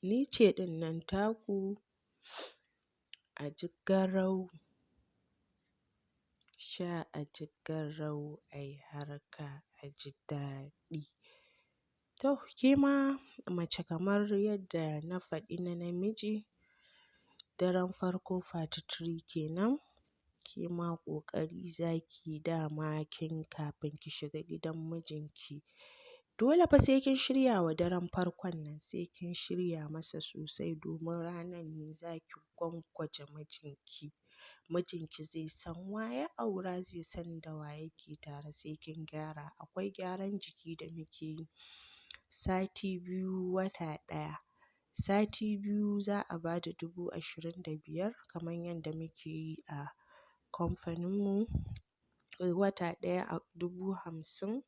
Ni ce ɗin nan taku a ji garau, sha a ji garau, ai harka a ji daɗi. To, ke ma mace kamar yadda na faɗi na namiji, daren farko part 3 kenan, ke ma ƙoƙari zaki dama kin kafin ki shiga gidan mijinki. Dole fa sai kin shirya wa daren farkon nan, sai kin shirya masa sosai domin ranan ne zaki gwangwaje mijinki. Mijinki zai san wa ya aura, zai san da wa yake tare, sai kin gyara. Akwai gyaran jiki da muke yi sati 2 wata ɗaya. Sati 2 za a ba da 25,000 kamar yadda muke yi a kamfaninmu. Wata ɗaya a 50,000,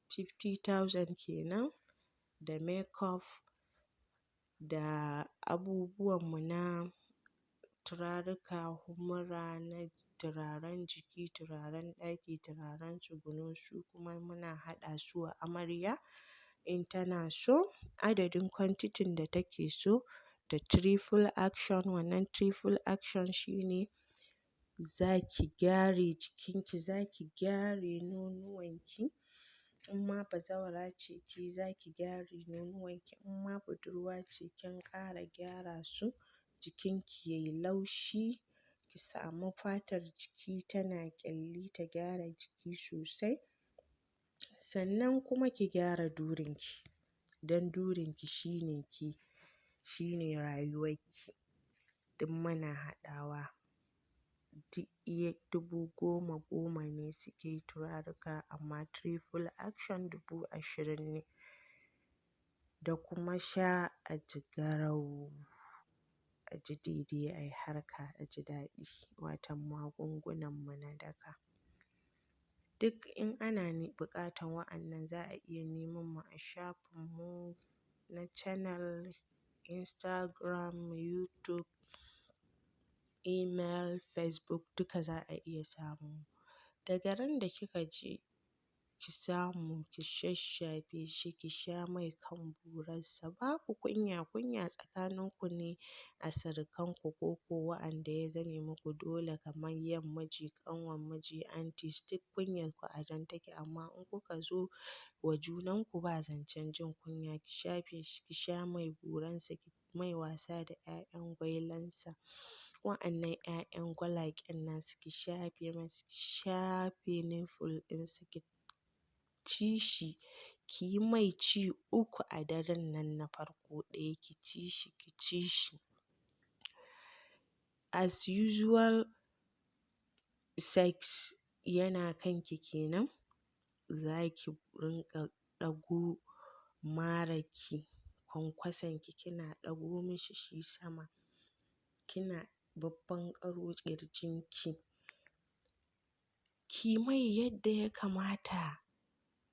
50,000 kenan, da makeup da abubuwan mu na turaruka, humra na turaren jiki, turaren ɗaki, turaren tsuguno su kuma muna haɗa su wa amarya in tana so adadin quantity da take so da triple action. Wannan triple action shine zaki gyare jikinki, zaki gyare nonuwanki. In ma bazawara ce ki, zaki gyare nonuwanki. In ma budurwa ce, kin ƙara gyara su, jikinki yayi laushi, ki samu fatar jiki tana ƙyalli, ta gyara jiki sosai. Sannan kuma ki gyara durinki. Don durinki shine ke, shine rayuwarki. Duk muna haɗawa. Duk iya 10,000 10,000 ne suke turaruka amma triple action 20,000 ne. Da kuma sha a ji garau, a ji daidai, ai harka a ji daɗi. Watan magungunan mu na daka. Duk in ana buƙatan wa'annan za a iya neman mu a shafin mu na channel, Instagram, YouTube, email, Facebook duka za a iya samun mu. Daga ran da kika je ki samu ki shashafe shi, ki sha mai kan burarsa. Babu kunya, kunya tsakanin ku ne a surukanku ko wa'anda ya zame muku dole kamar 'yan miji, ƙanwar miji, aunties, duk kunyarku a jan take. Amma in kuka zo wa junanku ba zancen jin kunya, ki shafe shi, ki sha mai buransa, ki mai wasa da 'ya'yan gwailansa. Wa'annan 'ya'yan gwalaƙen nasu ki shafe masu, ki shafe nipple ɗinsa, ki ci shi, ki yi mai ci uku a daren nan na farko ɗaya ki ci shi, ki ci shi. As usual, sex yana kanki kenan, zaki rinƙa ɗago mararki, kwankwason ki kina ɗago mishi shi sama, kina babban ƙaro ƙirjinki. Ki mai yadda ya kamata.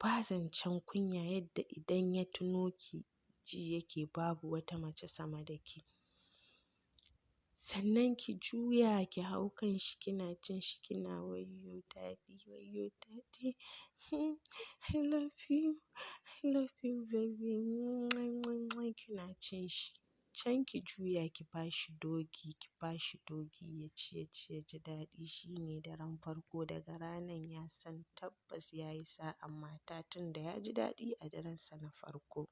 Ba zancen kunya yadda idan ya tuno ki, ji yake babu wata mace sama da ke. Sannan ki juya ki hau kanshi kina cin shi kina wayyo daɗi, wayyo daɗi. I love you, I love you baby. Kina cin shi. Can ki juya ki bashi doggy, ki bashi doggy ya ci, ya ci, ya ji daɗi. Shine daren farko daga ranan ya san tabbas ya yi sa'an mata tun da ya ji daɗi a darensa na farko.